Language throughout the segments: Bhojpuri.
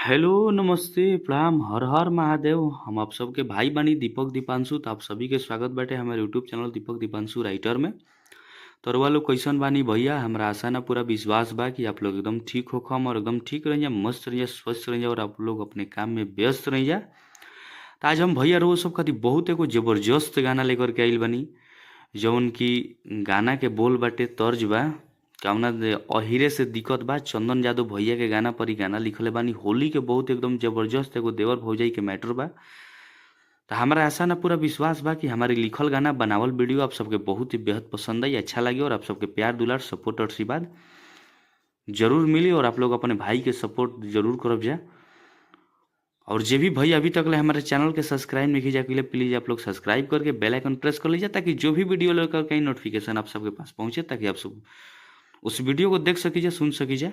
हेलो, नमस्ते, प्रणाम, हर हर महादेव। हम आप सबके भाई बानी दीपक दीपांशु। तो आप सभी के स्वागत बाटे हमारे YouTube channel Deepak Deepanshu writer में। तो रउआ लोग कैसन बानी भैया? हमरा आशा ना पूरा विश्वास बा कि आप लोग एकदम ठीक होखम और एकदम ठीक रहिया, मस्त रहिया, स्वस्थ रहिया और आप लोग अपने काम में व्यस्त रहिया। तो आज हम भैया रउआ सब खातिर बहुत एगो जबरदस्त गाना लेकर के आइल बानी, जौन की गाना के बोल बाटे, तर्ज बा कामना अहिरे से दिक्कत बा। चंदन यादव भैया के गाना पर ही गाना लिखले बानी। होली के बहुत एकदम जबरदस्त एगो देवर भौजाई के मैटर बा। तो हमारा आशा ना पूरा विश्वास बा कि हमारे लिखल गाना बनावल वीडियो आप सबके बहुत ही बेहद पसंद आई, अच्छा लगी और आप सबके प्यार दुलार सपोर्ट और आशीर्वाद जरूर मिली और आप लोग अपने भाई के सपोर्ट जरूर करब जा। और जे भी भाई अभी तक ले हमारे चैनल के सब्सक्राइब नहीं किया के लिए प्लीज़ आप लोग सब्सक्राइब करके बेल आइकन प्रेस कर लीजिए, ताकि जो भी वीडियो लेकर कहीं नोटिफिकेशन आप सबके पास पहुँचे, ताकि आप सब उस वीडियो को देख सकीजिए, सुन सकीजिए।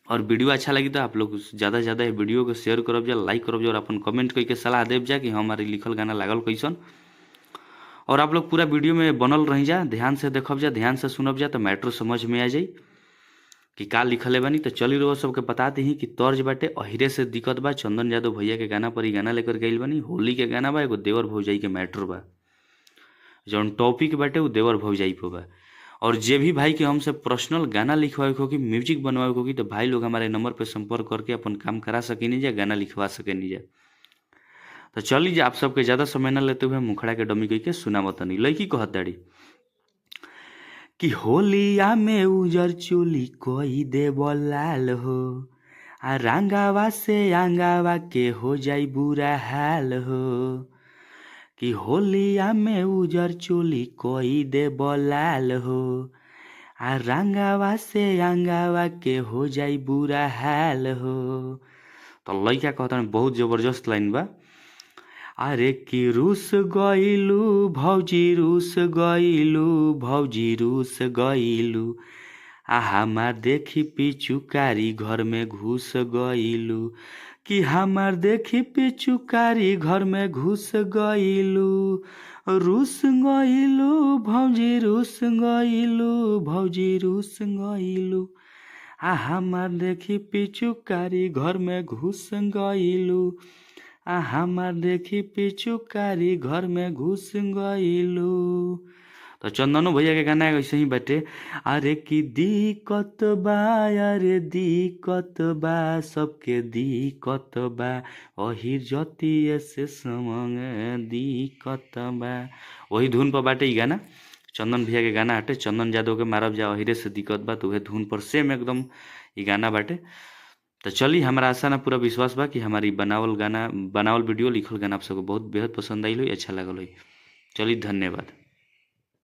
और वीडियो अच्छा लगी तो आप लोग ज़्यादा से ज़्यादा वीडियो को शेयर करब जा, लाइक करब जा और अपन कमेंट करके सलाह देव जा कि हमारे लिखल गाना लागल कैसन। और आप लोग पूरा वीडियो में बनल रही जा, ध्यान से देखब जा, ध्यान से सुनब जा तो मैटर समझ में आ जाई कि का लिखले बानी। तो चली रउआ सबके बता दी कि तर्ज बाटे अहिरे से दिक्कत बा। चंदन यादव भैया के गाना पर ही गाना लेकर गइल बानी। होली के गाना बा, एगो देवर भौजाई के मैटर बा, जौन टॉपिक बाटे उ देवर भौजाई पर बा। और जे भी भाई के हमसे पर्सनल गाना लिखवावे के होगी, म्यूजिक बनवावे के होगी, तो भाई लोग हमारे नंबर पर संपर्क करके अपन काम करा सकेनी जा, गाना लिखवा सकेनी जा। तो चली जा, आप सबके ज़्यादा समय न लेते हुए मुखड़ा के डमी कह के सुनावतनी। लड़की कहत दाड़ी कि होलिया में उजर चोली कोई देव लाल हो, आ रंगावा से अंगावा के हो जाई बुरा हाल हो। कि होलिया में उजर चोली कोई देव लाल हो, आ रंगावा से अंगावा के हो जाई बुरा हाल हो। तो लड़का कहता बहुत जबरदस्त लाइन बा। अरे कि रूस गइलू भौजी, रूस गइलू भौजी, रूस गइलू, आ हमार देखी पिचुकारी घर में घुस गइलू। कि हमार देखी पिचुकारी घर में घुस गइलू, रूस गइलू भौजी, रूस गइलू भौजी, रूस गइलू, आ हमार देखी पिचुकारी घर में घुस गइलू, आ हमार देखी पिचुकारी घर में घुस गइलू। तो चंदनो भैया के गाना ऐसे ही बाटे। अरे कि दिक्कत बा, अरे दिक्कत बा, सबके दिक्कत बा, अहिर जतिये से संग दिक्कत बा। वही धुन पर बाटे ई गाना, चंदन भैया के गाना हटे। चंदन यादव के मारब जा अहिरे से दिक्कत बा, तो वह धुन पर सेम एकदम ई गाना बाटे। तो चली, हमारा आशा ना पूरा विश्वास बा कि हमारी बनावल गाना, बनावल वीडियो, लिखल गाना आप सबको बहुत बेहद पसंद आई हो, अच्छा लगल हो। चली, धन्यवाद।